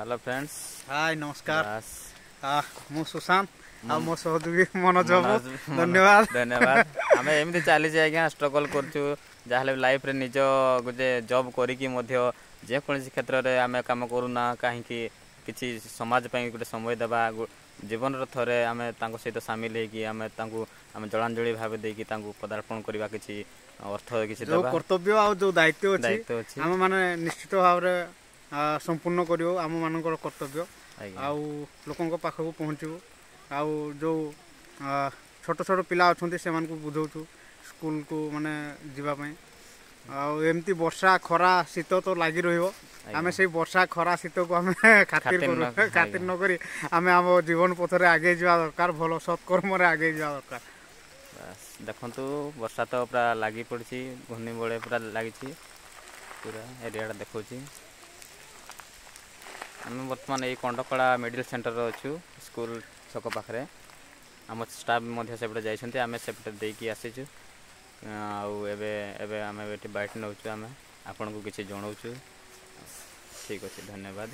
Hello friends. ହାଏ, ନମସ୍କାର। ମୁଁ ସୁଶାନ୍ତ ଆଉ ମୋ ସହଯୋଗୀ ମନୋଜ ବାବୁ। ଧନ୍ୟବାଦ। ଧନ୍ୟବାଦ। ଆମେ ଏମିତି ଚାଲିଛି ଆଜ୍ଞା, ଷ୍ଟ୍ରଗଲ୍ କରୁଛୁ। ଯାହାହେଲେ ଲାଇଫ୍ରେ ନିଜ ଗୋଟେ ଜବ୍ କରିକି ମଧ୍ୟ ଯେକୌଣସି କ୍ଷେତ୍ରରେ ଆମେ କାମ କରୁନା କାହିଁକି, କିଛି ସମାଜ ପାଇଁ ଗୋଟେ ସମୟ ଦେବା। ଜୀବନର ଥରେ ଆମେ ତାଙ୍କ ସହିତ ସାମିଲ ହେଇକି ଆମେ ତାଙ୍କୁ ଆମେ ଜଳାଞ୍ଜଳି ଭାବେ ଦେଇକି ତାଙ୍କୁ ପଦାର୍ପଣ କରିବା, କିଛି ଅର୍ଥ କିଛି ଯୋଉ କର୍ତ୍ତବ୍ୟ ଆଉ ଯୋଉ ଦାୟିତ୍ୱ ଅଛି, ଆମେ ମାନେ ନିଶ୍ଚିତ ଭାବରେ ସମ୍ପୂର୍ଣ୍ଣ କରିବୁ ଆମ ମାନଙ୍କର କର୍ତ୍ତବ୍ୟ ଆଉ ଲୋକଙ୍କ ପାଖକୁ ପହଞ୍ଚିବୁ। ଆଉ ଯୋଉ ଛୋଟ ଛୋଟ ପିଲା ଅଛନ୍ତି, ସେମାନଙ୍କୁ ବୁଝାଉଛୁ ସ୍କୁଲକୁ ମାନେ ଯିବା ପାଇଁ। ଆଉ ଏମିତି ବର୍ଷା, ଖରା, ଶୀତ ତ ଲାଗି ରହିବ। ଆମେ ସେଇ ବର୍ଷା, ଖରା, ଶୀତକୁ ଆମେ ଖାତିର କରୁ ଖାତିର ନ କରି ଆମେ ଆମ ଜୀବନ ପଥରେ ଆଗେଇ ଯିବା ଦରକାର, ଭଲ ସତ୍କର୍ମରେ ଆଗେଇ ଯିବା ଦରକାର। ଦେଖନ୍ତୁ, ବର୍ଷା ତ ପୁରା ଲାଗି ପଡ଼ିଛି, ଘୂର୍ଣ୍ଣିବଳୟ ପୁରା ଲାଗିଛି, ପୁରା ଏରିଆଟା ଦେଖାଉଛି। ଆମେ ବର୍ତ୍ତମାନ ଏଇ କଣ୍ଡକଳା ମିଡ଼ିଲ୍ ସେଣ୍ଟରରେ ଅଛୁ, ସ୍କୁଲ ଛକ ପାଖରେ। ଆମ ଷ୍ଟାଫ୍ ମଧ୍ୟ ସେପଟେ ଯାଇଛନ୍ତି, ଆମେ ସେପଟେ ଦେଇକି ଆସିଛୁ। ଆଉ ଏବେ ଆମେ ଏଠି ବାଇଟ୍ ନେଉଛୁ, ଆମେ ଆପଣଙ୍କୁ କିଛି ଜଣାଉଛୁ। ଠିକ୍ ଅଛି, ଧନ୍ୟବାଦ।